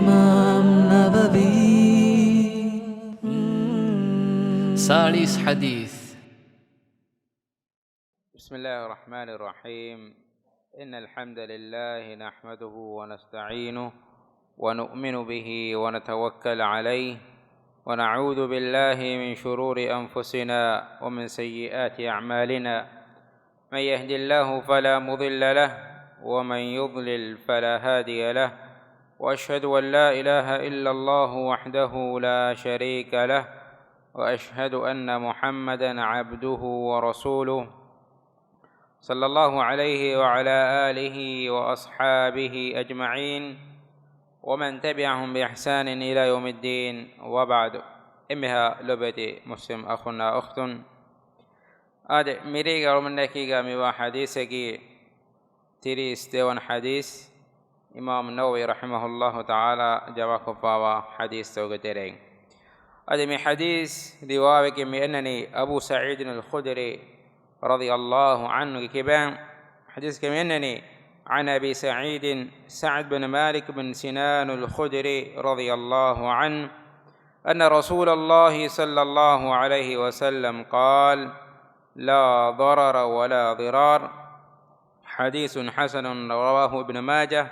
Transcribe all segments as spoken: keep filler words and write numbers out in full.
އިމާމް ނަވަވީ. ސާޅީސް ޙަދީޘް. بسم الله الرحمن الرحيم. إن الحمد لله نحمده ونستعينه ونؤمن به ونتوكل عليه ونعوذ بالله من شرور أنفسنا ومن سيئات أعمالنا. من يهد الله فلا مضل له ومن يضلل فلا هادي له. وأشهد أن لا إله إلا الله وحده لا شريك له. وأشهد أن محمدا عبده ورسوله. صلى الله عليه وعلى آله وأصحابه أجمعين. ومن تبعهم بإحسان إلى يوم الدين. وبعد. އެންމެހާ ލޮބުވެތި މުސްލިމް އަޚުންނާ އުޚްތުން. އާދެ، މިރޭގެ އަޅުމެންނަކީގަ މިވާ ޙަދީޘަކީ ތިރީސް ދެވަނަ ޙަދީޘް، އިމާމު ނަވަވީ ރަޙިމަހުﷲ ތަޢާލާ ޖަމާކޮށްފާވާ ޙަދީޘްތަކުގެ ތެރެއިން. އަދި މި ޙަދީޘް ރިވާވެގެން މި އަންނަނީ އަބޫ ސަޢީދުން އަލްޚުދްރީ ރަޟިޔަﷲ ޢަންހުގެ ކިބައިން. ޙަދީޘްގެ މި އަންނަނީ، عن أبي سعيد سعد بن مالك بن سنان الخدري رضي الله عنه أن رسول الله صلى الله عليه وسلم قال: لا ضرر ولا ضرار. حديث حسن رواه ابن ماجه.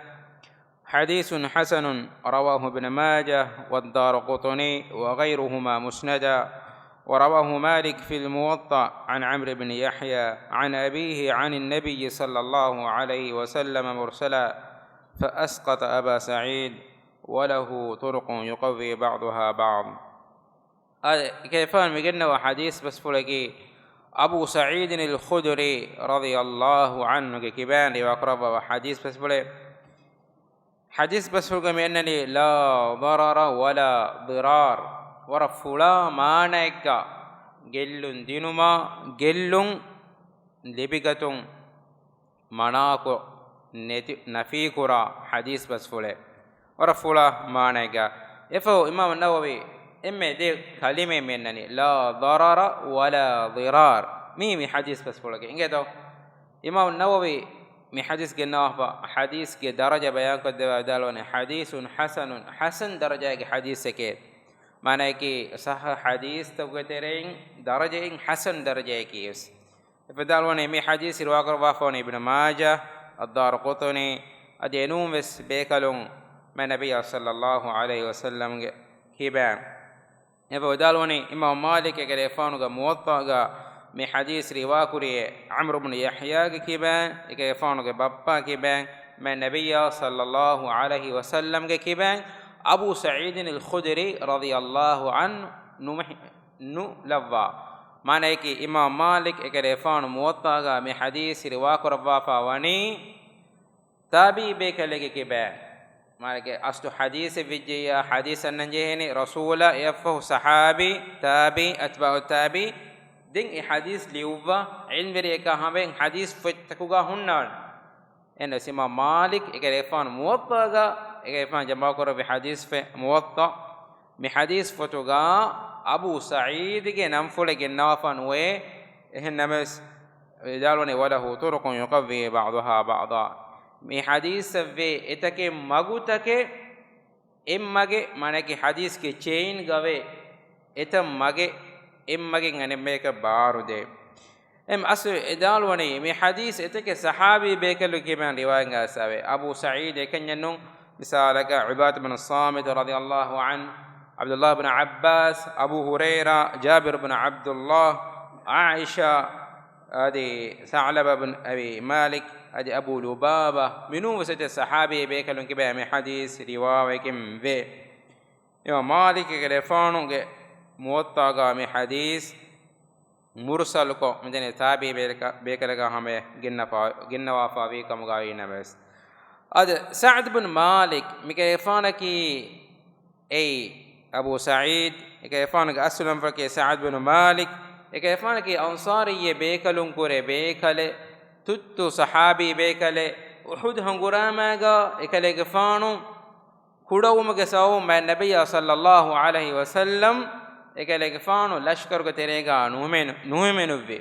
حديث حسن رواه ابن ماجه والدارقطني وغيرهما مسندا، ورواه مالك في الموطأ عن عمرو بن يحيى عن أبيه عن النبي صلى الله عليه وسلم مرسلا، فأسقط أبا سعيد، وله طرق يقوي بعضها بعض. އާދެ، އެކަލޭގެފާނު މިގެންނަވާ ޙަދީޘް ބަސްފުޅަކީ، އަބޫ ސަޢީދިން އަލްޚުދްރީ ރަޟިޔަﷲ ޢަންހުގެ ކިބައިން ރިވާކުރައްވާ ޙަދީޘް ބަސްފުޅެއް. ޙަދީޘް ބަސްފުޅުގަ މި އަންނަނީ، لا ضرر ولا ضرار. ވަރަށް ފުޅާ މާނައެއްގަ ގެއްލުން ދިނުމާ، ގެއްލުން ލިބިގަތުން މަނާކޮށް ނެތި، ނަފީކުރާ ޙަދީޘް ބަސްފުޅެއް. ވަރަށް ފުޅާ މާނައެއްގަ. އެފަހު އިމާމު ނަވަވީ އެންމެ ދެ ކަލިމައެއް މި އަންނަނީ، لا ضرر ولا ضرار. މީ، މި ޙަދީޘް ބަސްފުޅުގެ އިނގޭތޯ؟ އިމާމު ނަވަވީ މި ޙަދީޘް ގެންނަވާފަ، ޙަދީޘްގެ ދަރަޖަ ބަޔާންކޮށްދެވާ ވިދާޅުވަނީ، حديث حسن، ޙަސަން ދަރަޖައިގެ ޙަދީޘެކޭ. މާނައަކީ، ޞައްޙަ ޙަދީޘްތަކުގެ ތެރެއިން ދަރަޖައިން ޙަސަން ދަރަޖައިގެ ޙަދީޘެކޭ. އެ ވިދާޅުވަނީ، މި ޙަދީޘް ރިވާކުރައްވާފަވަނީ އިބްނު މާޖަ، އައްދާރަޤުޠުނީ، އަދި އެނޫން ވެސް ބޭކަލުން މާތް ނަބިއްޔާ ޞައްލައްލާހު ޢަލައިހި ވަސައްލަމްގެ ކިބައިން. އެ ވިދާޅުވަނީ، އިމާމު މާލިކް އެކަލޭގެފާނުގެ މުވައްޠާގަ މި ޙަދީޘް ރިވާކުރިޔޭ ޢަމްރު ބުނު ޔަޙްޔާގެ ކިބައިން، އެކަލޭގެފާނުގެ ބައްޕާ ކިބައިން، މާތް ނަބިއްޔާ ޞައްލައްލާހު ޢަލައިހި ވަސައްލަމްގެ ކިބައިން، އަބޫ ސަޢީދިން އަލްޚުދްރީ ރަޟިޔައްލާހު ޢަންހު ނުމެ-، ނުލައްވާ. މާނައަކީ، އިމާމު މާލިކް އެކަލޭގެފާނު މުވައްޠާގަ މި ޙަދީޘް ރިވާކުރައްވާފަ ވަނީ، ތާބިޢީ ބޭކަލެއްގެ ކިބައިން. މާނައަކީ އަސްލު ޙަދީޘެއް ވެއްޖެއްޔާ، ޙަދީޘް އަންނަން ޖެހޭނީ ރަސޫލާ، އެއަށްފަހު ޞަޙާބީ، ތާބިޢީ، އަތްބާޢު ތާބިޢީ. ދެން އެ ޙަދީޘް ލިޔުއްވާ ޢިލްމުވެރިޔަކާ ހަމަޔަށް ޙަދީޘް ފޮތްތަކުގަ ހުންނާނެ. އެހެންނަމަވެސް އިމާމު މާލިކް އެކަލޭގެފާނު މުވައްޠާގަ އެކަލޭގެފާނު ޖަމާކުރެއްވި ޙަދީޘް ފޮތް މުވައްޠާ، މި ޙަދީޘް ފޮތުގަ އަބޫ ސަޢީދުގެ ނަންފުޅެއް ގެންނަވާފަ ނުވޭ. އެހެންނަމަވެސް، ވިދާޅުވަނީ، وله طرق يقوي بعضها بعضا. މި ޙަދީޘަށްވޭ އެތަކެއް މަގުތަކެއް، އެއްމަގެއް، މާނައަކީ ޙަދީޘްގެ ޗެއިންގަވޭ އެތައް މަގެއް، އެއްމަގެއް އަނެއްމަގަކަށް ބާރުދޭ. އެމް އަސްލު ވިދާޅުވަނީ، މި ޙަދީޘް އެތަކެއް ޞަޙާބީ ބޭކަލު ކިބައިން ރިވާޔަތް އައިސްފަވޭ. އަބޫ ސަޢީދު އެކަންޏެއް ނޫން. މިސާލަކަށް، ޢުބާދަ ބިން ޞާމިތު ރަޟިޔައްލާހު ޢަންހު، ޢަބްދުﷲ ބިން ޢައްބާސް، އަބޫ ހުރައިރާ، ޖާބިރު ބިން ޢަބްދުﷲ، ޢާއިޝާ، އަދި ޘަޢުލަބަ ބިން އަބީ މާލިކް، އަދި އަބޫ ލުބާބާ، މިނޫން ވެސް އެތައް ޞަޙާބީ ބޭކަލުން ކިބައިން މި ޙަދީޘް ރިވާވެގެން ވޭ. އިމާމު މާލިކް އެކަލޭގެފާނުގެ މުވައްޠާގަ މި ޙަދީޘް މުރުސަލުކޮށް، މިދެންނެވި ތާބިޢީ ބޭކަ-، ބޭކަލަކާ ހަމަޔަށް ގެންނަފާ-، ގެންނަވާފާވީ ކަމުގައި ނަމަވެސް. އަދި ސަޢްދު ބިން މާލިކް މިކަލޭގެފާނަކީ އެއީ އަބޫ ސަޢީދު، އެކަލޭގެފާނުގެ އަސްލު ނަންފުޅަކީ ސަޢްދު ބިން މާލިކް. އެކަލޭގެފާނަކީ އަންޞާރިއްޔަ ބޭކަލުން ކުރެ ބޭކަލެއް، ތުއްތު ޞަޙާބީ ބޭކަލެއް. އުޙުދު ހަނގުރާމާގަ އެކަލޭގެފާނު ކުޑަވުމުގެ ސަބަބުން މާތް ނަބިއްޔާ ޞައްލައްލާހު ޢަލައިހި ވަސައްލަމް އެކަލޭގެފާނު ލަޝްކަރުގެ ތެރޭގަ ނުހިމެނު-، ނުހިމެނުއްވި.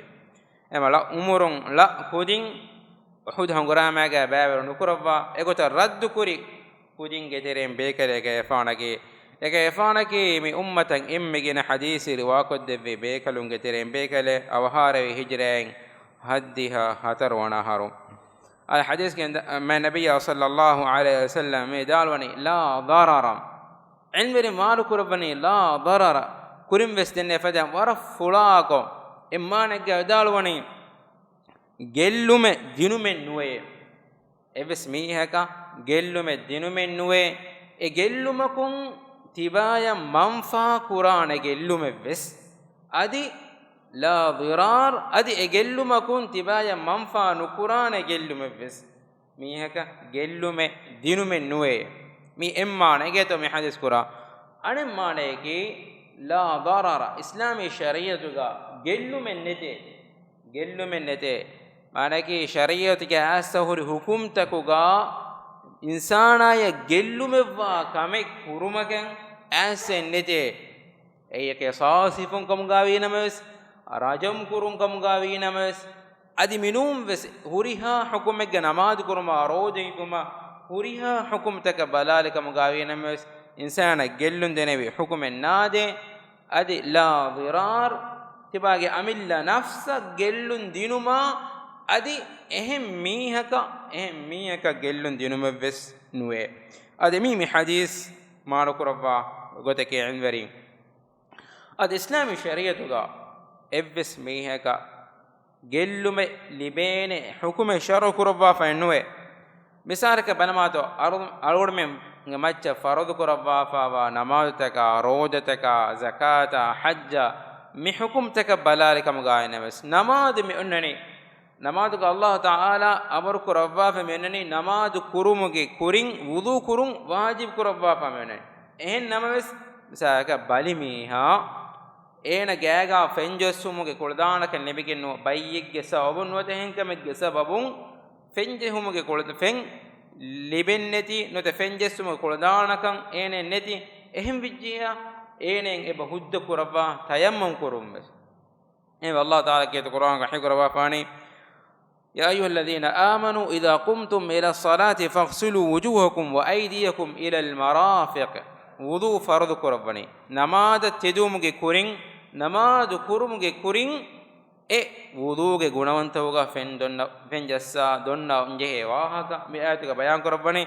އެމަ ޅަ އުމުރުން ޅަ ކުދިން އުޙުދު ހަނގުރާމާގަ ބައިވެރި ނުކުރައްވާ. އެގޮތަށް ރައްދުކުރި ކުދިންގެ ތެރެއިން ބޭކަލެއް އެކައިފާނަކީ، އެކައިފާނަކީ މި އުއްމަތަށް އެންމެ ގިނަ ޙަދީޘް ރިވާކޮށްދެއްވި ބޭކަލުންގެ ތެރެއިން ބޭކަލެއް، އަވަހާރަވި ހިޖްރައިން ހައްދިހަ ހަތަރު ވަނަ އަހަރު. އަލް ޙަދީޘްގެ މަ-، ނަބިއްޔާ ޞައްލައްލާހު ޢަލައިހި ވަސައްލަމް މި ވިދާޅުވަނީ، ލާ ޟަރަރަ. ޢިލްމުވެރިން ވާނުކުރައްވަނީ، ލާ ޟަރަރަ، ކުރިން ވެސް ދެންނެވި ފަދައިން ވަރަށް ފުޅާކޮށް، އެއް މާނައެއްގައި ވިދާޅުވަނީ، ގެއްލުމެއް ދިނުމެއް ނުވޭ. އެއްވެސް މީހަކަށް ގެއްލުމެއް ދިނުމެއް ނުވޭ. އެ ގެއްލުމަކުން ތިބާޔަށް މަންފާ ކުރާނެ ގެއްލުމެއް ވެސް. އަދި ލާ ޟިރާރް، އަދި އެ ގެއްލުމަކުން ތިބާޔަށް މަންފާ ނުކުރާނެ ގެއްލުމެއް ވެސް. މީހަކަށް ގެއްލުމެއް ދިނުމެއް ނުވޭ. މީ އެއް މާނައެއްގައިތޯ މި ޙަދީޘް ކުރާ. އަނެއް މާނައަކީ، ލާ ޟަރަރަ، އިސްލާމީ ޝަރީޢަތުގަ ގެއްލުމެއް ނެތޭ. ގެއްލުމެއް ނެތޭ. މާނައަކީ، ޝަރީޢަތުގެ އައިސް ހުރި ޙުކުމްތަކުގަ އިންސާނާޔަށް ގެއްލުމެއްވާ ކަމެއް ކުރުމަކަށް އައިސްއެއް ނެތޭ. އެއީ ޤިޞާޞް ހިފުން ކަމުގައި ވީނަމަވެސް، ރަޖަމް ކުރުން ކަމުގައި ވީނަމަވެސް، އަދި މިނޫންވެސް ހުރިހާ ޙުކުމެއްގެ ނަމާދު ކުރުމާ ރޯދަ ހިފުމާ ހުރިހާ ޙުކުމްތަކަށް ބަލާލި ކަމުގައި ވީނަމަވެސް، އިންސާނަށް ގެއްލުން ދެނެވި ޙުކުމެއް ނާދޭ. އަދި ލާ ޟިރާރް، ތިބާގެ އަމިއްލަ ނަފްސަށް ގެއްލުން ދިނުމާ، އަދި އެހެން މީހަކަށް، އެހެން މީހަކަށް ގެއްލުން ދިނުމެއްވެސް ނުވޭ. އަދި މީ، މި ޙަދީޘް މާނަކުރައްވާ ގޮތަކީ ޢިލްމުވެރިން، އަދި އިސްލާމީ ޝަރީޢަތުގަ އެއްވެސް މީހަކަށް ގެއްލުމެއް ލިބޭނެ ޙުކުމެއް ޝަރުޢު ކުރައްވާފައެއް ނުވޭ. މިސާލަކަށް ބަލަމާތޯ، އަޅު-، އަޅުގަނޑުމެންގެ މައްޗަށް ފަރުޟު ކުރައްވާފައިވާ ނަމާދުތަކާ، ރޯދަތަކާ، ޒަކާތާ، ޙައްޖާ، މި ޙުކުމްތަކަށް ބަލާލި ކަމުގައި ނަމަވެސް، ނަމާދު މި އޮންނަނީ، ނަމާދުގަ އައްލާހު ތަޢާލާ އަމުރު ކުރައްވާފަ މި އޮންނަނީ، ނަމާދު ކުރުމުގެ ކުރިން ވުޟޫ ކުރުން ވާޖިބު ކުރައްވާފަ މި އޮންނަނީ. އެހެން ނަމަވެސް، މިސާލަކަށް ބަލި މީހާ، އޭނަ ގާގާ ފެން ޖެއްސުމުގެ ކުޅަދާނަކަން ލިބިގެން ނުވާ، ބައްޔެއްގެ ސަބަބުން ނުވަތަ އެހެން ކަމެއްގެ ސަބަބުން ފެން ޖެހުމުގެ ކުޅަ-، ފެން ލިބެން ނެތި، ނުވަތަ ފެން ޖެއްސުމުގެ ކުޅަދާނަކަން އޭނައަށް ނެތި، އެހެން ވެއްޖިއްޔާ އޭނައަށް އެބަ ހުއްދަ ކުރައްވާ ތަޔައްމަމް ކުރުން ވެސް. އެހެންވެ، އައްލާހު ތަޢާލާ ކީރިތި ޤުރްއާންގަ ވަޙީ ކުރައްވާފާނީ، يا أيها الذين آمنوا إذا قمتم إلى الصلاة فاغسلوا وجوهكم وأيديكم إلى المرافق. ވުޟޫ ފަރުޟު ކުރައްވަނީ، ނަމާދަށް ތެދުވުމުގެ ކުރިން، ނަމާދު ކުރުމުގެ ކުރިން، އެ ވުޟޫގެ ގުނަވަންތަކުގަ ފެން ދޮންނަ-، ފެން ޖައްސާ ދޮންނަ އުންޖެހޭ ވާހަކަ މި އާޔަތުގަ ބަޔާން ކުރައްވަނީ.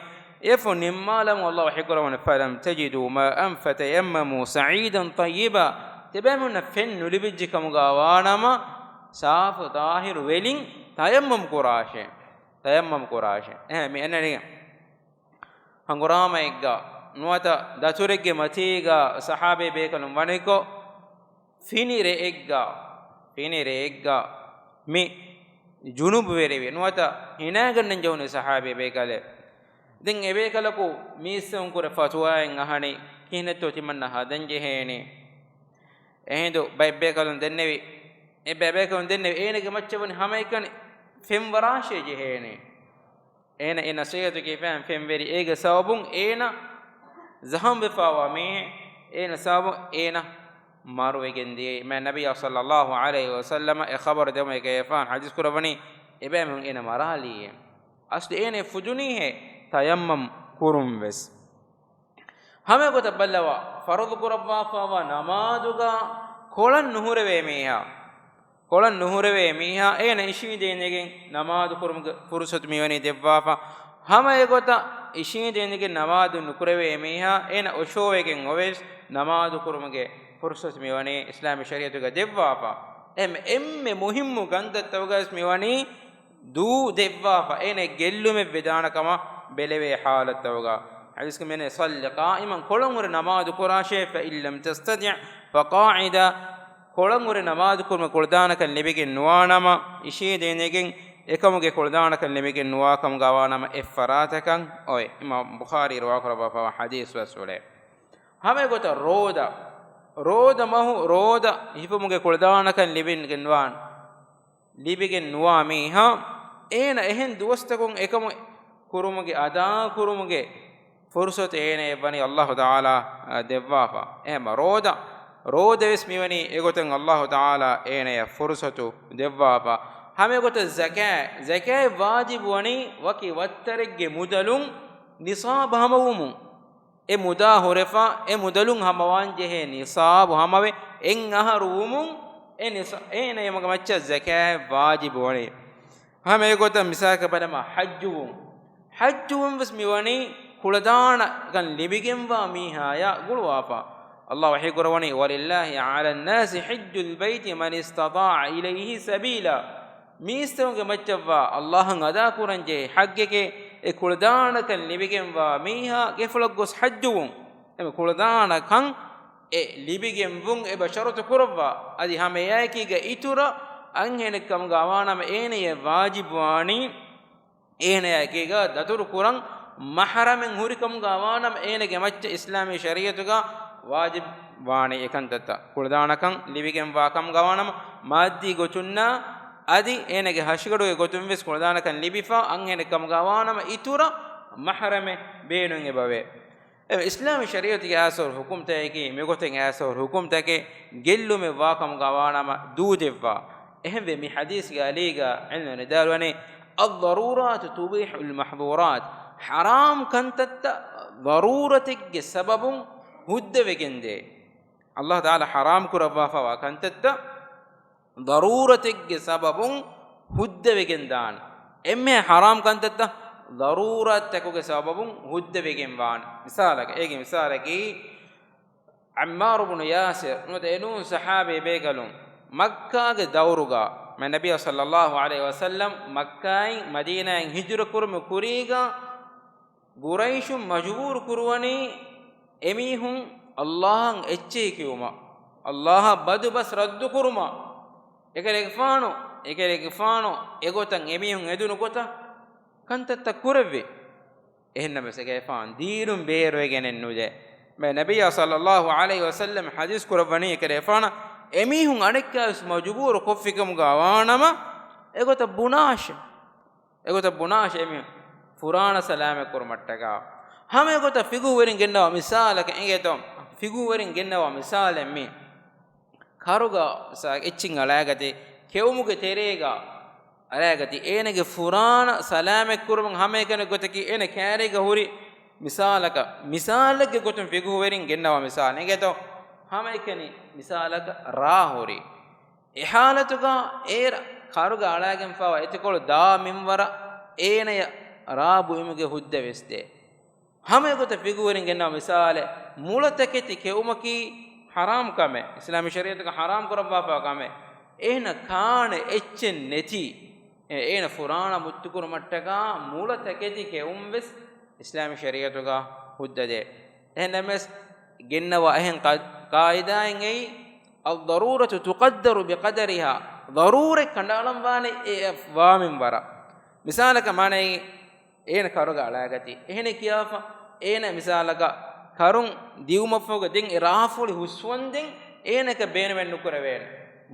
އެފުށް ނިންމާލަމުން އައްލާހު ވަޙީ ކުރައްވަނީ، فلم تجدوا ماء فتيمموا صعيدا طيبا. ތިބޭމުންނަށް ފެން ނުލިބިއްޖެ ކަމުގަ ވާނަމަ، ސާފު ޠާހިރު ވެލިން ތަޔައްމަމް ކުރާށޭ. ތަޔައްމަމް ކުރާށޭ. އެހެން މި އަންނަނީ ހަނގުރާމައެއްގަ ނުވަތަ ދަތުރެއްގެ މަތީގަ ޞަޙާބީ ބޭކަލުން ވަނިކޮށް، ފިނި ރެއެއްގަ، ފިނި ރެއެއްގަ މި ޖުނުބުވެރިވި ނުވަތަ ހިނައިގަންނަން ޖެހުނު ޞަޙާބީ ބޭކަލެއް. ދެން އެބޭކަލަކު މީސްތަކުން ކުރެ ފަތުވާއެއް އަހަނީ، ކިހިނެއްތޯ ތިމަންނަ ހަދަން ޖެހޭނީ؟ އެހިނދު ބައެއްބޭކަލުން ދެންނެވި، އެބޭ-، ބޭކަލުން ދެންނެވި، އޭނަގެ މައްޗަށް ވަނީ ހަމައެކަނި ފެން ވަރާށޭ ޖެހޭނީ. އޭނަ އެ ނަޞޭޙަތު ކިޔަފައި ފެން ވެރި. އޭގެ ސަބަބުން އޭނަ ޒަޚަމްވެފައިވާ މީހެއް، އޭނަ ސަބަބުން އޭނަ މަރުވެގެން ދިޔައީ. މާތް ނަބިއްޔާ ޞައްލައްލާހު ޢަލައިހި ވަސައްލަމަ އެ ޚަބަރު ދެމުން އެކައިފާން ޙަދީޘް ކުރައްވަނީ، އެބައިމީހުން އޭނަ މަރާލީއޭ. އަސްލު އޭނަ ފުދުނީހޭ ތަޔައްމަމް ކުރުން ވެސް. ހަމަ އެގޮތަށް ބައްލަވާ، ފަރުޟު ކުރައްވާފައިވާ ނަމާދުގަ ކޮޅަށް ނުހުރެވޭ މީހާ، ކޮޅަށް ނުހުރެވޭ މީހާ އޭނަ އިށީނދެ އިނދެގެން ނަމާދު ކުރުމުގެ ފުރުޞަތު މިވަނީ ދެއްވާފަ. ހަމަ އެގޮތަށް އިށީނދެ އިނދެގެން ނަމާދު ނުކުރެވޭ މީހާ އޭނަ އޮށޯވެގެން އޮވެސް ނަމާދު ކުރުމުގެ ފުރުޞަތު މިވަނީ އިސްލާމީ ޝަރީޢަތުގަ ދެއްވާފަ. އެހެން އެންމެ މުހިއްމު ގަންތައްތަކުގަވެސް މިވަނީ ދޫ ދެއްވާފަ، އޭނަ ގެއްލުމެއް ވެދާނެ ކަމަށް ބެލެވޭ ޙާލަތްތަކުގަ. ޙަދީޘްގަ މިވަނީ، صل قائما، ކޮޅަށް ހުރެ ނަމާދު ކުރާށޭ، فإن لم تستطع فقاعدا، ކޮޅަށް ހުރެ ނަމާދު ކުރުމުގެ ކުޅަދާނަކަން ލިބިގެން ނުވާނަމަ، އިށީނދެ އިނދެގެން އެކަމުގެ ކުޅަދާނަކަން ލިބިގެން ނުވާ ކަމުގަ ވާނަމަ އެއްފަރާތަކަށް އޮތް. އިމާމު ބުޚާރީ ރިވާކުރައްވާފައިވާ ޙަދީޘް ވެސް އުޅޭ. ހަމަ އެގޮތަށް ރޯދަ، ރޯދަ މަހު، ރޯދަ ހިފުމުގެ ކުޅަދާނަކަން ލިބިގެން ނުވާން. ލިބިގެން ނުވާ މީހާ، އޭނަ އެހެން ދުވަސްތަކުން އެކަމު ކުރުމުގެ، އަދާ ކުރުމުގެ ފުރުޞަތު އޭނަޔަށް ވަނީ އައްލާހު ތަޢާލާ، އަ، ދެއްވާފަ. އެހެންމަ ރޯދަ، ރޯދަ ވެސް މިވަނީ އެގޮތަށް އައްލާހު ތަޢާލާ އޭނަޔަށް ފުރުޞަތު ދެއްވާފަ. ހަމަ އެގޮތަށް ޒަކާތް، ޒަކާތް ވާޖިބު ވަނީ ވަކި ވައްތަރެއްގެ މުދަލުން ނިޞާބު ހަމަވުމުން، އެ މުދާ ހުރެފަ، އެ މުދަލުން ހަމަވާން ޖެހޭ ނިޞާބު ހަމަވެ، އެއް އަހަރު ވުމުން، އެ ނިޞާ-، އޭނަ އެމަގަ މައްޗަށް ޒަކާތް ވާޖިބު ވަނީ. ހަމަ އެގޮތަށް މިސާލަކަށް ބަލަމާ، ޙައްޖުވުން. ޙައްޖުވުން ވެސް މިވަނީ ކުޅަދާނަކަން ލިބިގެންވާ މީހާޔާ ގުޅުވާފަ. ﷲ ވަޙީ ކުރަވަނީ، "وَلِلَّهِ عَلَى النَّاسِ حِجُّ الْبَيْتِ مَنِ اسْتَطَاعَ إِلَيْهِ سَبِيلًا." މީސްތަކުންގެ މައްޗަށްވާ ﷲ އަށް އަދާކުރަން ޖެހޭ ޙައްޤެކޭ، އެ ކުޅަދާނަކަން ލިބިގެންވާ މީހާ ގެފުޅަށް ގޮސް ޙައްޖުވުން. އެމެ ކުޅަދާނަކަން އެ ލިބިގެންވުން އެބަ ޝަރުތު ކުރައްވާ. އަދި ހަމަ އެއާއެކީގަ އިތުރަށް އަންހެނެއް ކަމުގަ ވާނަމަ އޭނަޔަށް ވާޖިބު ވާނީ، އޭނަޔާ އެކީގަ ދަތުރު ކުރަން މަޙްރަމެއް ހުރި ކަމުގަ ވާނަމަ އޭނަގެ މައްޗަށް އިސްލާމީ ޝަރީޢަތުގަ ވާޖިބު ވާނެ އެކަންތައްތައް. ކުޅަދާނަކަން ލިބިގެންވާ ކަމުގަ ވާނަމަ މާއްދީ ގޮތުންނާ އަދި އޭނަގެ ހަށިގަޑުގެ ގޮތުން ވެސް ކުޅަދާނަކަން ލިބިފަ އަންހެނެއް ކަމުގަ ވާނަމަ އިތުރަށް މަޙްރަމެއް ބޭނުން އެބަވޭ. އެ އިސްލާމީ ޝަރީޢަތުގެ އައިސް ހުރި ޙުކުމްތަކަކީ މިގޮތެއް އައިސް ހުރި ޙުކުމްތަކެއް ގެއްލުމެއް ވާ ކަމުގަ ވާނަމަ ދޫދެއްވާ. އެހެންވެ މި ޙަދީޘްގެ އަލީގަ ޢިލްމުވެރިން ވިދާޅުވަނީ، "الضرورات تبيح المحظورات." ޙަރާމް ކަންތައްތައް ޟަރޫރަތެއްގެ ސަބަބުން ހުއްދަވެގެންދޭ. ﷲ ތަޢާލާ ޙަރާމް ކުރައްވާފަވާ ކަންތައްތައް ޟަރޫރަތެއްގެ ސަބަބުން ހުއްދަވެގެން ދާނެ. އެންމެހާ ޙަރާމް ކަންތައްތައް ޟަރޫރަތްތަކުގެ ސަބަބުން ހުއްދަވެގެން ވާނެ. މިސާލަކަށް، އޭގެ މިސާލަކީ، ޢައްމާރު ބުނު ޔާސިރު ނުވަތަ އެނޫން ޞަޙާބީ ބޭކަލުން މައްކާގެ ދައުރުގަ މާތް ނަބިއްޔާ ޞައްލައްލާހު ޢަލައިހި ވަސައްލަމް މައްކާއިން މަދީނާއިން ހިޖުރަ ކުރުމުގެ ކުރީގަ ޤުރައިޝުން މަޖުބޫރު ކުރުވަނީ އެމީހުން ﷲ އަށް އެއްޗެހި ކިޔުމަށް، ﷲ އަށް ބަދު ބަސް ރައްދު ކުރުމަށް. އެކަލޭގެފާނު، އެކަލޭގެފާނު އެގޮތަށް އެމީހުން އެދުނު ގޮތަށް ކަންތައްތައް ކުރެއްވި. އެހެންނަމަވެސް އެކަލޭގެފާނު ދީނުން ބޭރުވެގެނެއް ނުދޭ. މާތް ނަބިއްޔާ ޞައްލައްލާހު ޢަލައިހި ވަސައްލަމް ޙަދީޘް ކުރައްވަނީ އެކަލޭގެފާނަށް އެމީހުން އަނެއްކާވެސް މަޖުބޫރު ކޮށްފިކަމުގަ ވާނަމަ އެގޮތަށް ބުނާށޭ. އެގޮތަށް ބުނާށޭ އެމީހުން ފުރާނަ ސަލާމަތް ކުރުމަށްޓަކާ. ހަމަ އެގޮތަށް ފިޤުހުވެރިން ގެންނަވާ މިސާލަކަށް އިނގޭތޯ، ފިޤުހުވެރިން ގެންނަވާ މިސާލެއް މީ. ކަރުގަ ސާ-، އެއްޗިން އަޅާގަތީ، ކެއުމުގެ ތެރޭގަ އަޅާގަތީ، އޭނަގެ ފުރާނަ ސަލާމަތް ކުރުމުން ހަމައެކަނި ގޮތަކީ އޭނަ ކާރީގަ ހުރި މިސާލަކަށް، މިސާލެއްގެ ގޮތުން ފިޤުހުވެރިން ގެންނަވާ މިސާލެއް އިނގޭތޯ، ހަމައެކަނި މިސާލަކަށް ރާ ހުރި. އެ ޙާލަތުގަ އޭރަށް ކަރުގަ އަޅާގެންފާވާ އެތިކޮޅު ދާ މިންވަރަށް އޭނަޔަށް ރާ ބުއިމުގެ ހުއްދަ ވެސް ދޭ. ހަމަ އެގޮތަށް ފިޤުހުވެރިން ގެންނަވާ މިސާލެއް، މުޅަ ތަކެތި ކެއުމަކީ ޙަރާމް ކަމެއް، އިސްލާމީ ޝަރީޢަތުގަ ޙަރާމް ކުރައްވާފާ ކަމެއް. އޭނަ ކާނެ އެއްޗެއް ނެތި، އޭ-، އޭނަ ފުރާނަ މުއްތުކުރުމަށްޓަކާ މުޅަ ތަކެތި ކެއުން ވެސް އިސްލާމީ ޝަރީޢަތުގަ ހުއްދަ ދޭ. އެހެންނަމަވެސް ގެންނަވާ އެހެން ޤަ-، ޤާއިދާއެއް އެއީ، "الضرورة تقدر بقدرها." ޟަރޫރަތް ކަނޑައަޅަންވާނެ އެ ވާ މިންވަރަށް. މިސާލަކަށް މާނައީ، އޭނަ ކަރުގަ އަޅާގަތީ. އެހެނެއް ކިޔާފަ، އޭނަ މިސާލަކަށް ކަރުން ދިއުމަށްފަހުގަ ދެން އެ ރާފުޅި ހުސްވަންދެން އޭނައަކަށް ބޭނުމެއް ނުކުރެވޭނެ.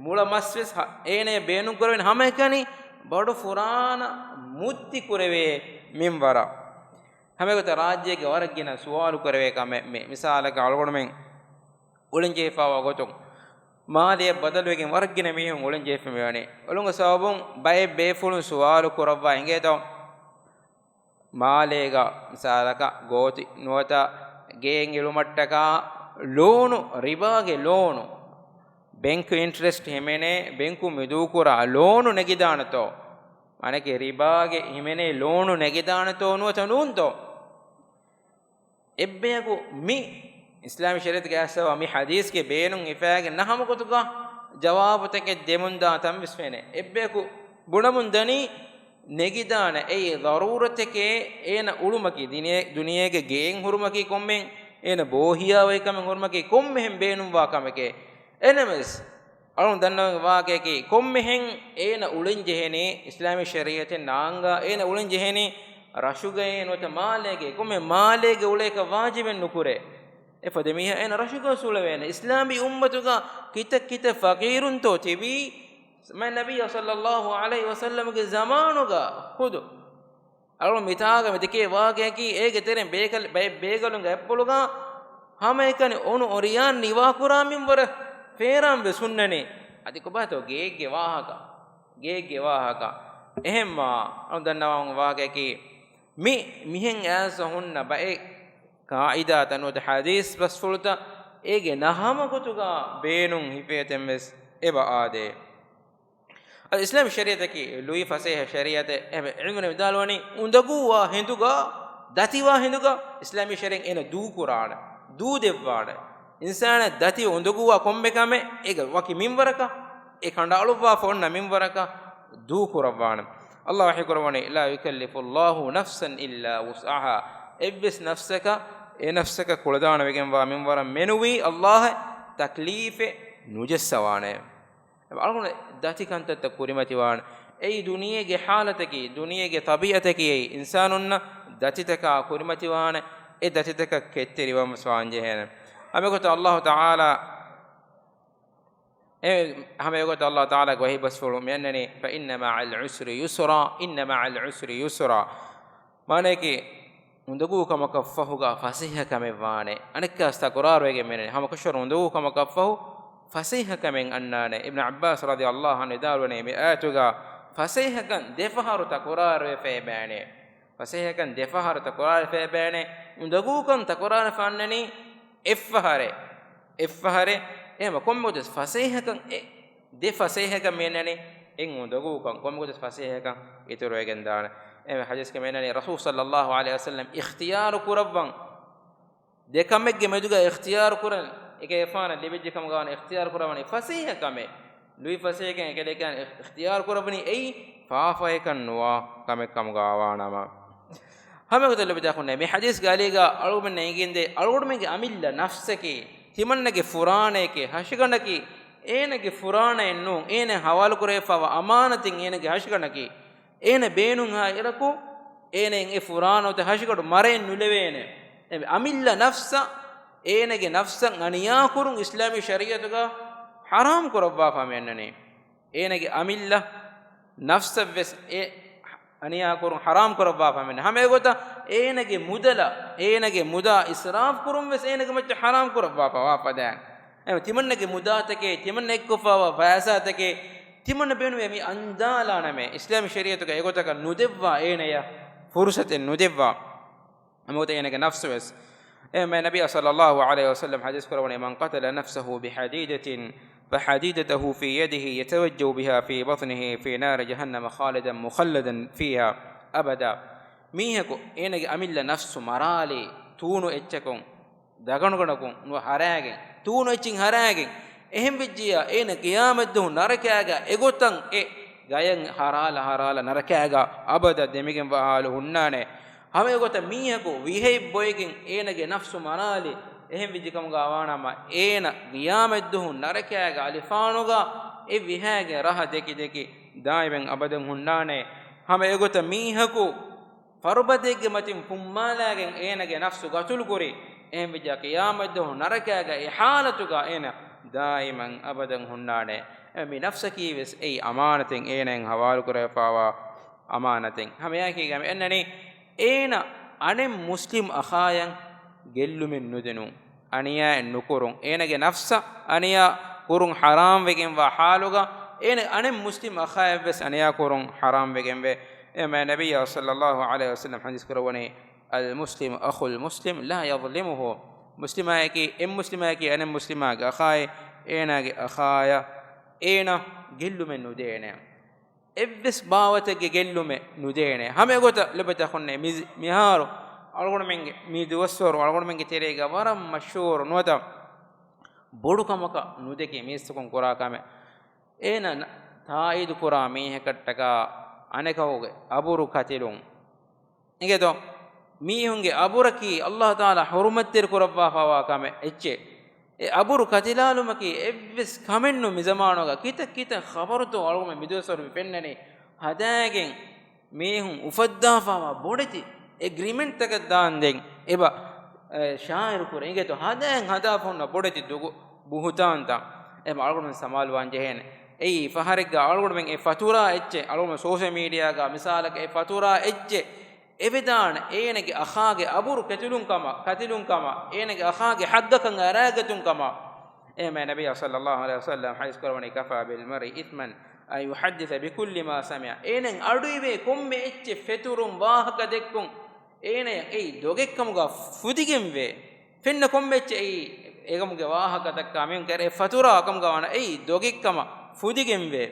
މުޅަ މަސްވެސް ހަ-، އޭނަޔަށް ބޭނުންކުރެވޭނެ ހަމައެކަނި ބޮޑު ފުރާނަ މުއްތި ކުރެވޭ މިންވަރަށް. ހަމައެގޮތަށް ރާއްޖޭގެ ވަރަށް ގިނަ ސުވާލު ކުރެވޭ ކަމެއް މި-، މިސާލަކަށް އަޅުގަނޑުމެން އުޅެންޖެހިފައިވާ ގޮތުން މާލެއަށް ބަދަލުވެގެން ވަރަށް ގިނަ މީހުން އުޅެންޖެހިފަ މިވަނީ. އުޅުމުގެ ސަބަބުން ބައެއް ބޭފުޅުން ސުވާލު ކުރައްވާ އިނގޭތޯ، މާލޭގަ މިސާލަކަށް ގޯތި ނުވަތަ ގެއެއް އެޅުމަށްޓަކާ ލޯނު، ރިބާގެ ލޯނު، ބެންކު އިންޓްރެސްޓް ހިމެނޭ، ބެންކު މިދޫކުރާ ލޯނު ނެގިދާނެތޯ؟ މާނައަކީ ރިބާގެ ހިމެނޭ ލޯނު ނެގިދާނެތޯ ނުވަތަ ނޫންތޯ؟ އެއްބަޔަކު މި އިސްލާމީ ޝަރީޢަތުގެ އަސްލު މި ޙަދީޘްގެ ބޭނުން ހިފާގެން ނަހަމަ ގޮތުގަ ޖަވާބުތަކެއް ދެމުންދާ ތަން ވެސް ފެނޭ. އެއްބަޔަކު ބުނަމުން ދަނީ ނެގިދާނެ އެއީ ޟަރޫރަތެކޭ، އޭނަ އުޅުމަކީ ދިނޭ-، ދުނިޔޭގެ ގެއެއް ހުރުމަކީ ކޮންމެހެން، އޭނަ ބޯހިޔާވަހިކަމެއް ހުރުމަކީ ކޮންމެހެން ބޭނުންވާ ކަމެކޭ. އެހެންނަމަވެސް، އަޅުން ދަންނަވަން ވާހަކައަކީ، ކޮންމެހެން އޭނަ އުޅެން ޖެހޭނީ އިސްލާމީ ޝަރީޢަތެއް ނާންގާ، އޭނަ އުޅެން ޖެހޭނީ ރަށުގައޭ ނުވަތަ މާލޭގައޭ، ކޮންމެ މާލޭގަ އުޅޭކަށް ވާޖިބެއް ނުކުރޭ. އެފަދަ މީހާ އޭނަ ރަށުގަ އުޅެވޭނެ. އިސްލާމީ އުއްމަތުގަ ކިތައް ކިތައް ފަޤީރުންތޯ ތިބީ، މާތް ނަބިއްޔާ ޞައްލައްލާހު ޢަލައިހި ވަސައްލަމްގެ ޒަމާނުގަ ޚުދު. އަޅުން މިތާގަ މިދެކޭ ވާގަޔަކީ އޭގެ ތެރެއިން ބޭކަލް-، ބައެއް ބޭގަލުންގެ އަތްޕުޅުގަ ހަމައެކަނި އޮނު އޮރިޔާން ނިވާކުރާ މިންވަރަށް ފޭރާން ވެސް ހުންނަނީ. އަދި ކޮބާތޯ ގޭގެ ވާހަކަ؟ ގޭގެ ވާހަކަ. އެހެންމާ އަޅުން ދަންނަވަން ވާގަޔަކީ މި މިހެން އައިސް ހުންނަ ބައެއް ޤާޢިދާތައް ނުވަތަ ޙަދީޘް ބަސްފުޅުތައް އޭގެ ނަހަމަ ގޮތުގަ ބޭނުން ހިފޭތެން ވެސް އެބަ އާދޭ. އަދި އިސްލާމީ ޝަރީޢަތަކީ ލުއި ފަސޭހަ ޝަރީޢަތެއް. އެހެންވެ، ޢިލްމުވެރިން ވިދާޅުވަނީ، އުނދަގޫވާ ހިނދުގަ، ދަތިވާ ހިނދުގަ އިސްލާމީ ޝަރީޢަތް އޭނަ ދޫކުރާނެ، ދޫދެއްވާނެ. އިންސާނާ ދަތި އުނދަގޫވާ ކޮންމެ ކަމެއް އޭގެ ވަކި މިންވަރަކަށް، އެ ކަނޑައަޅުއްވާފަ އޮންނަ މިންވަރަކަށް ދޫކުރައްވާނެ. ﷲ ވަޙީ ކުރައްވަނީ، "لا يكلف الله نفسا إلا وسعها." އެއްވެސް ނަފްސަކަށް، އެ ނަފްސަކަށް ކުޅަދާނަވެގެންވާ މިންވަރަށް މެނުވީ ﷲ ތަކްލީފެއް ނުޖައްސަވާނެ. އަޅުގަނޑު ދަތި ކަންތައްތައް ކުރިމަތިވާނެ. އެއީ ދުނިޔޭގެ ޙާލަތަކީ، ދުނިޔޭގެ ޠަބީޢަތަކީ އެއީ އިންސާނުންނަށް ދަތިތަކާ ކުރިމަތިވާނެ. އެ ދަތިތަކަށް ކެތްތެރިވަން ވެސް ވާންޖެހޭނެ. ހަމައެގޮތަށް ﷲ ތަޢާލާ، އެ، ހަމައެގޮތަށް ﷲ ތަޢާލާގެ ވަޙީ ބަސްފުޅު މިއަންނަނީ، "فإن مع العسر يسرا، إن مع العسر يسرا." މާނަޔަކީ، އުނދަގޫ ކަމަކަށް ފަހުގަ ފަސޭހަ ކަމެއް ވާނެ. އަނެއްކާސް ތަކުރާރުވެގެން މިއަންނަނީ. ހަމަކަށަވަރު އުނދަގޫ ކަމަކަށް ފަހު ފަސޭހަ ކަމެއް އަންނާނެ. އިބްނު ޢައްބާސް ރަޟިޔަﷲ ޢަންހު ވިދާޅުވަނީ، މި އާޔަތުގަ ފަސޭހަކަން ދެފަހަރު ތަކުރާރުވެފައި ބޭނެ. ފަސޭހަކަން ދެފަހަރު ތަކުރާރުވެފައި ބޭނެ. އުނދަގޫކަން ތަކުރާރުވެފަ އަންނަނީ އެއްފަހަރެއް. އެއްފަހަރެއް. އެހެންވީމަ ކޮންމެ ގޮތަސް ފަސޭހަކަން އެ ދެ ފަސޭހަކަން މިއަންނަނީ، އެއް އުނދަގޫކަން، ކޮންމެ ގޮތަސް ފަސޭހަކަން އިތުރުވެގެން ދާނެ. އެ ޙަދީޘްގަ މިއަންނަނީ، ރަސޫލު ޞައްލަﷲ ޢަލައިހި ވަސައްލަމް އިޚްތިޔާރު ކުރައްވަން، ދެ ކަމެއްގެ މެދުގަ އިޚްތިޔާރު ކުރަން، އެކަލޭގެފާނަށް ލިބިއްޖެ ކަމުގަ ވަނީ އިޚްތިޔާރު ކުރައްވަނީ ފަސޭހަ ކަމެއް. ލުއި ފަސޭހަކަން އެކަލޭގެފާނު އިޚް-، އިޚްތިޔާރު ކުރައްވަނީ އެއީ ފާފައެއްކަން ނުވާ ކަމެއް ކަމުގަ ވާނަމަ. ހަމައެގޮތަށް ލޮބުވެތި އަޚުންނޭ، މި ޙަދީޘްގެ އަލީގަ އަޅުގަނޑުމެންނަށް އެނގެންދޭ، އަޅުގަނޑުމެންގެ އަމިއްލަ ނަފްސަކީ، ތިމަންނަގެ ފުރާނައެކޭ، ހަށިގަނޑަކީ، އޭނަގެ ފުރާނައެއް ނޫން، އޭނަ ހަވާލުކުރެވިފައިވާ އަމާނަތެއް އޭނަގެ ހަށިގަނޑަކީ، އޭނަ ބޭނުންހާ އިރަކު، އޭނައަށް އެ ފުރާނަ އޮތެ ހަށިގަނޑު މަރައެއް ނުލެވޭނެ. އެ އަމިއްލަ ނަފްސަށް، އޭނަގެ ނަފްސަށް އަނިޔާކުރުން އިސްލާމީ ޝަރީޢަތުގަ ޙަރާމް ކުރައްވާފަ މިއަންނަނީ. އޭނަގެ އަމިއްލަ ނަފްސަށްވެސް އެ އަނިޔާކުރުން ޙަރާމް ކުރައްވާފަ މިއަންނަނީ. ހަމައެގޮތަށް އޭނަގެ މުދަލަށް، އޭނަގެ މުދާ އިސްރާފް ކުރުންވެސް އޭނަގެ މައްޗަށް ޙަރާމް ކުރައްވާފަ ވާ ފަދައިން. އެ ތިމަންނަގެ މުދާތަކޭ، ތިމަންނަ އެއްކޮށްފައިވާ ފައިސާތަކޭ، ތިމަންނަ ބޭނުމޭ މި އަންދާލާނަމޭ، އިސްލާމީ ޝަރީޢަތުގަ އެގޮތަކަށް ނުދެއްވާ އޭނަޔަށް ފުރުޞަތެއް ނުދެއްވާ. އެމަގޮތަށް އޭނަގެ ނަފްސުވެސް. އެ ނަބިއްޔާ ޞައްލަﷲ ޢަލައިހި ވަސައްލަމް ޙަދީޘް ކުރައްވަނީ، "من قتل نفسه بحديدة فحديدته في يده يتوجه بها في بطنه في نار جهنم خالدا مخلدا فيها أبدا." މީހަކު އޭނަގެ އަމިއްލަ ނަފްސު މަރާލީ ތޫނު އެއްޗަކުން، ދަގަނޑުގަނޑަކުން ނުވަ ހަރާގެން، ތޫނު އެއްޗިން ހަރާގެން، އެހެން ވެއްޖިއްޔާ އޭނަ ޤިޔާމަތްދުވަހު ނަރަކައިގަ އެގޮތަށް އެ ގަޔަށް ހަރާލަ ހަރާލަ ނަރަކައިގަ އަބަދަށް ދެމިގެންވާ ޙާލު ހުންނާނެ. ހަމައެގޮތަށް މީހަކު ވިހައެއް ބޮއެގެން އޭނަގެ ނަފްސު މަރާލި، އެހެން ވެއްޖެ ކަމުގަ ވާނަމަ، އޭނަ ޤިޔާމަތްދުވަހު ނަރަކައިގެ އަލިފާނުގަ އެ ވިހައިގެ ރަހަ ދެކި ދެކި ދާއިމަން އަބަދަށް ހުންނާނެ. ހަމައެގޮތަށް މީހަކު ފަރުބަދައެއްގެ މަތިން ފުންމާލާގެން އޭނަގެ ނަފްސު ގަތުލުކުރި، އެހެން ވެއްޖެއްޔާ ޤިޔާމަތްދުވަހު ނަރަކައިގަ އެ ޙާލަތުގަ އޭނަ ދާއިމަން އަބަދަށް ހުންނާނެ. އެ މި ނަފްސަކީ ވެސް އެއީ އަމާނަތެއް، އޭނައަށް ޙަވާލުކުރެވިފައިވާ އަމާނަތެއް. ހަމައެއާއެކީގަ މި އަންނަނީ އޭނަ އަނެއް މުސްލިމް އަޚާޔަށް ގެއްލުމެއް ނުދިނުން، އަނިޔާއެއް ނުކުރުން، އޭނަގެ ނަފްސަށް އަނިޔާ ކުރުން ޙަރާމް ވެގެންވާ ޙާލުގަ، އޭނަ އަނެއް މުސްލިމް އަޚާޔަށްވެސް އަނިޔާ ކުރުން ޙަރާމް ވެގެންވޭ. އެ މާ ނަބިއްޔާ ޞައްލަﷲ ޢަލައިހި ވަސައްލަމް ޙަދީޘް ކުރައްވަނީ، "المسلم أخو المسلم لا يظلمه." މުސްލިމާއަކީ އެއް މުސްލިމާއަކީ އަނެއް މުސްލިމާގެ އަޚާއެއް، އޭނާގެ އަޚާޔަށް އޭނަ ގެއްލުމެއް ނުދޭނެ. އެއްވެސް ބާވަތެއްގެ ގެއްލުމެއް ނުދޭނެ. ހަމައެގޮތަށް ލޮބުވެތި އަޚުންނޭ، މި-، މިހާރު އަޅުގަނޑުމެންގެ، މި ދުވަސްވަރު އަޅުގަނޑުމެންގެ ތެރޭގަ ވަރަށް މަޝްހޫރު ނުވަތަ ބޮޑު ކަމަކަށް ނުދެކޭ މީސްތަކުން ކުރާ ކަމެއް. އޭނަ ނަ-، ތާއީދު ކުރާ މީހަކަށްޓަކާ އަނެކަކުގެ އަބުރު ކަތިލުން. އިނގޭތޯ؟ މީހުންގެ އަބުރަކީ ﷲ ތަޢާލާ ޙުރުމަތްތެރި ކުރައްވާފައިވާ ކަމެއް އެއްޗެއް. އެ އަބުރު ކަތިލާލުމަކީ އެއްވެސް ކަމެއްނު މި ޒަމާނުގަ. ކިތައް ކިތައް ޚަބަރުތޯ އަޅުގަނޑުމެން މިދުވަސްވަރު މި ފެންނަނީ. ހަދާގެން މީހުން އުފައްދާފައިވާ ބޮޑެތި އެގްރިމެންޓްތަކެއް ދާންދެން އެބަ، އެ، ޝާއިޢު ކުރޭ. އިނގޭތޯ؟ ހަދާން ހަދާފަ ހުންނަ ބޮޑެތި ދޮގު ބުހުތާންތައް. އެބަ އަޅުގަނޑުމެން ސަމާލުވާން ޖެހޭނެ. އެއީ ފަހަރެއްގަ އަޅުގަނޑުމެން އެ ފަތުރާ އެއްޗެއް، އަޅުގަނޑު ސޯޝަލް މީޑިއާގަ މިސާލަކަށް އެ ފަތުރާ އެއްޗެއް އެވެދާނެ، އޭނަގެ އަޚާގެ އަބުރު ކެތުލުން ކަމަށް، ކަތިލުން ކަމަށް، އޭނަގެ އަޚާގެ ޙައްޤަކަށް އަރާގަތުން ކަމަށް. އެހެންމެ ނަބިއްޔާ ޞައްލަﷲ ޢަލައިހި ވަސައްލަމް ޙަދީޘް ކުރައްވަނީ، "كفى بالمرء إثما أن يحدث بكل ما سمع." އޭނައަށް އަޑުއިވޭ ކޮންމެ އެއްޗެއް ފެތުރުން، ވާހަކަ ދެއްކުން، އޭނަޔަށް އެއީ ދޮގެއްކަމުގަ ފުދިގެންވޭ. ފެންނަ ކޮންމެ އެއްޗެއް އެއީ އެކަމުގެ ވާހަކަތައްކާ މީހުން ކެރޭ ފަތުރާ ކަމުގަ ވާނަ އެއީ ދޮގެއްކަމަށް ފުދިގެންވޭ.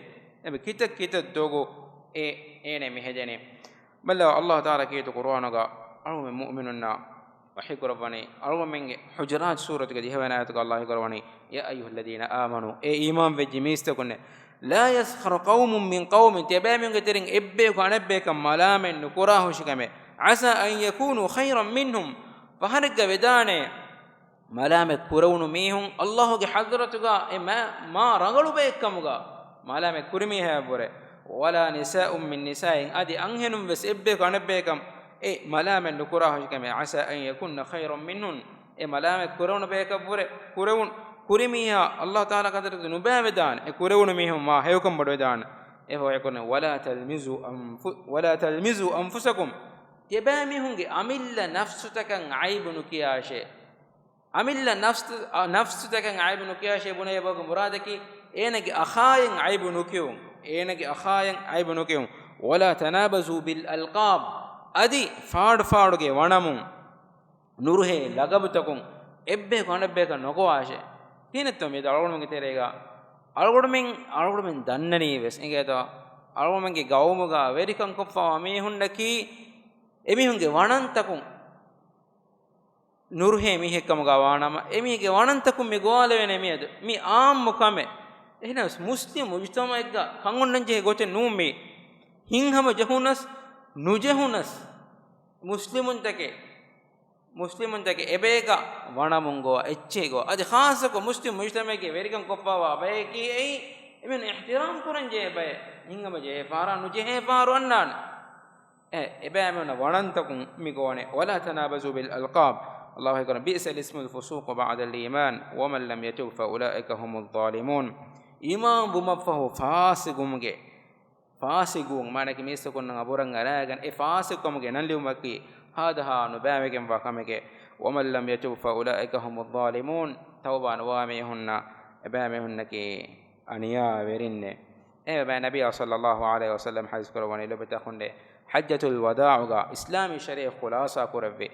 އެބަ ކިތައް ކިތައް ދޮގު އެ އޭނަ މި ހެދެނީ. ބައްލަ އައްލާހު ތަޢާލާ ކީރިތި ޤުރުއާނުގަ އަޅުގަނޑުމެން މުއުމިނުންނާ ވަޙީކުރައްވަނީ، އަޅުގަނޑުމެންގެ ޙުޖުރާތު ސޫރަތުގެ ދިހަވަނަ އާޔަތުގަ އައްލާހު ކުރައްވަނީ، يا أيها الذين آمنوا، އޭ އީމާން ވެއްޖެ މީސްތަކުންނޭ، لا يسخر قوم من قوم، ތިޔަބައިމީހުންގެ ތެރެއިން އެއްބަޔަކު އަނެއްބަޔަކަށް މަލާމަތް ނުކުރާހުށިކަމެއް، عسى أن يكونوا خيرا منهم، ފަހަރެއްގަ ވެދާނެ، މަލާމަތް ކުރެވުނު މީހުން އައްލާހުގެ ޙަޟްރަތުގަ އެ މާ، މާ ރަނގަޅު ބައެއްކަމުގަ މަލާމަތް ކުރި މީހާއަށްވުރެ. ولا نساء من نساء، އަދި އަންހެނުން ވެސް އެއްބަޔަކު އަނެއްބަޔަކަށް އެ މަލާމަތް ނުކުރާހުށިކަމެއް، عسى أن يكن خيرا منهن، އެ މަލާމަތް ކުރެވުނު ބަޔަކަށްވުރެ، ކުރެވުން، ކުރިމީހާ އައްލާހު ތަޢާލާ ޙަޟްރަތު ނުބައިވެދާނެ، އެ ކުރެވުނު މީހުން މާ ހެޔޮކަން ބޮޑުވެދާނެ. އެ ފަހު އެކުން، ولا تلمزوا أنف-، ولا تلمزوا أنفسكم، ތިޔަބައިމީހުންގެ އަމިއްލަ ނަފްސުތަކަށް ޢައިބު ނުކިޔާށޭ. އަމިއްލަ ނަފްސު، އަ، ނަފްސުތަކަށް ޢައިބު ނުކިޔާށޭ ބުނެޔަބަކު މުރާދަކީ، އޭނަގެ އަޚާއަށް ޢައިބު ނުކިޔުން. އޭނަގެ އަޚާއަށް ޢައިބު ނުކިޔުން. ولا تنابزوا بالألقاب، އަދި ފާޑު ފާޑުގެ ވަނަމުން، ނުރުހޭ ލަގަބުތަކުން އެއްބަޔަކު އަނެއްބަޔަކަށް ނޮގޮވާށޭ. ކިހިނެއްތޯ މިއަދު އަޅުގަނޑުމެންގެ ތެރޭގަ އަޅުގަނޑުމެން، އަޅުގަނޑުމެން ދަންނަނީ ވެސް އިނގޭތޯ، އަޅުގަނޑުމެންގެ ގައުމުގަ ވެރިކަން ކޮށްފަވާ މީހުންނަކީ އެމީހުންގެ ވަނަންތަކުން ނުރުހޭ މީހެއްކަމުގަ ވާނަމަ، އެމީހެއްގެ ވަނަންތަކުން މި ގޮވާލެވޭނެ މިއަދު. މި އާއްމު ކަމެއް. އެހެނަސް މުސްލިމް މުޖުތަމަޢެއްގަ ކަން އޮންނަންޖެހޭ ގޮތެއް ނޫން މީ. ހިތްހަމަ ޖެހުނަސް، ނުޖެހުނަސް، މުސްލިމުންތަކެއް، މުސްލިމުންތަކެއް އެބައިގަ ވަނަމުން ގޮވާ، އެއްޗެހި ގޮވާ. އަދި ޚާއްޞަކޮށް މުސްލިމް މުޖުތަމަޢެއްގެ ވެރިކަން ކޮށްފަވާ ބަޔަކީ އެއީ، އެމީހުން އިޙްތިރާމް ކުރަންޖެހޭ ބައެއް. ހިތްހަމަ ޖެހޭ ފަހަރާ ނުޖެހޭ ފަހަރު އަންނާނެ. އެ، އެބައިމީހުންނަށް ވަނަންތަކުން މި ގޮވަނެ. ولا تنابزوا بالألقاب. އައްލާހު ކުރަން، بئس الاسم الفسوق بعد الإيمان ومن لم يتب فأولئك هم الظالمون. އީމާން ވުމަށްފަހު ފާސިގުވުމުގެ، ފާސިގުވުން މާނައަކީ މީސްތަކުންނަށް އަބުރަށް އަރާގެން އެ ފާސިގުކަމުގެ ނަން ލިބުމަކީ ހާދަހާ ނުބައިވެގެންވާ ކަމެކޭ. ومن لم يتب فأولئك هم الظالمون. ތައުބާ ނުވާ މީހުންނަށް އެބައިމީހުންނަކީ އަނިޔާވެރިންނޭ. އެ ބައި ނަބީ ޞައްލައްލާހު ޢަލައިހި ވަސައްލަމް ޙަދީޘް ކުރައްވަނީ ލޮބުވެތި އަޚުންނޭ، ޙައްޖަތުލް ވަދާޢުގަ އިސްލާމީ ޝަރީޢަތް ޚުލާޞާ ކުރެއްވި.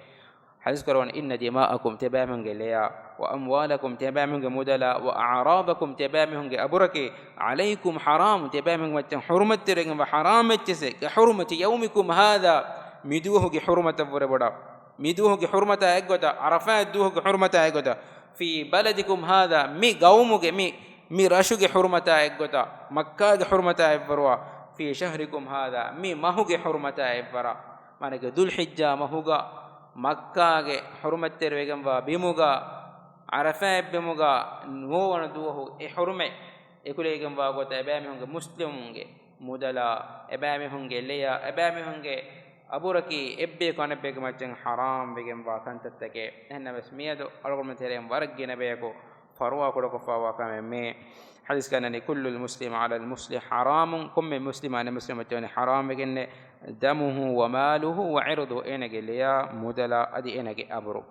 ޙަދީޘް ކުރައްވަނީ، إن دماءكم، ތިޔަބައިމީހުންގެ ލެޔާ، وأموالكم، ތިޔަބައިމީހުންގެ މުދަލާ، وأعراضكم، ތިޔަބައިމީހުންގެ އަބުރަކީ، عليكم حرام، ތިޔަބައިމީހުންގެ މައްޗަށް ޙުރުމަތްތެރިވެގެންވާ ޙަރާމް އެއްޗެއްސޭ، كحرمة يومكم هذا، މިދުވަހުގެ ޙުރުމަތަށްވުރެ ބޮޑަށް، މިދުވަހުގެ ޙުރުމަތާ އެއްގޮތަށް، ޢަރަފާތް ދުވަހުގެ ޙުރުމަތާ އެއްގޮތަށް، في بلدكم هذا، މި ގައުމުގެ، މި، މި ރަށުގެ ޙުރުމަތާ އެއްގޮތަށް، މައްކާގެ ޙުރުމަތާ އެއްވަރުވާ، في شهركم هذا، މި މަހުގެ ޙުރުމަތާ އެއްވަރަށް، މާނައަކީ ޛުލްޙިއްޖާ މަހުގަ، މައްކާގެ ޙުރުމަތްތެރިވެގެންވާ ބިމުގަ، ޢަރަފާތް ބިމުގަ ނުވަވަނަ ދުވަހު އެ ޙުރުމަތް އެކުލެވިގެންވާ ގޮތަށް އެބައިމީހުންގެ، މުސްލިމުންގެ މުދަލާ، އެބައިމީހުންގެ ލެޔާ، އެބައިމީހުންގެ އަބުރަކީ އެއްބަޔަކު އަނެއްބަޔަކު މައްޗަށް ޙަރާމް ވެގެންވާ ކަންތައްތަކެއް. އެހެންނަމަވެސް މިއަދު އަޅުގަނޑުމެން ތެރެއިން ވަރަށް ގިނަ ބަޔަކު ފަރުވާ ކުޑަކޮށްފަވާ ކަމެއް މީ. ޙަދީޘްގަ އަންނަނީ، كل المسلم على المسلم حرام، ކޮންމެ މުސްލިމާ އަނެއް މުސްލިމް މައްޗަށް ވަނީ ޙަރާމް ވެގެންނޭ، دمه وماله وعرضه، އޭނަގެ ލެޔާ، މުދަލާ އަދި އޭނަގެ އަބުރު.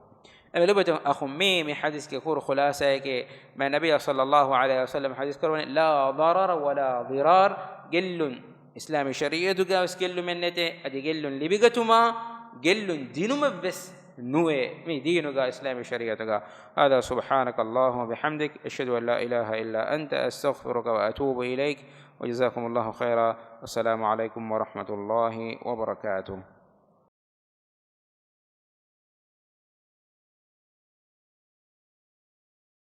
އެ ލޮބުވެތި އަޚުން، މީ، މި ޙަދީޘްގެ ކުރު ޚުލާޞާއެކޭ، މާ ނަބީ ޞައްލައްލާހު ޢަލައިހި ވަސައްލަމް ޙަދީޘް ކުރައްވަނީ، لا ضرر ولا ضرار، ގެއްލުން، އިސްލާމީ ޝަރީޢަތުގަ ވެސް ގެއްލުމެއް ނެތޭ، އަދި ގެއްލުން ލިބިގަތުމާ ގެއްލުން ދިނުމެއް ވެސް ނުވޭ މި ދީނުގަ، އިސްލާމީ ޝަރީޢަތުގަ. هذا، سبحانك اللهم وبحمدك، أشهد أن لا إله إلا أنت، أستغفرك وأتوب إليك، وجزاكم الله خيرا، والسلام عليكم ورحمة الله وبركاته.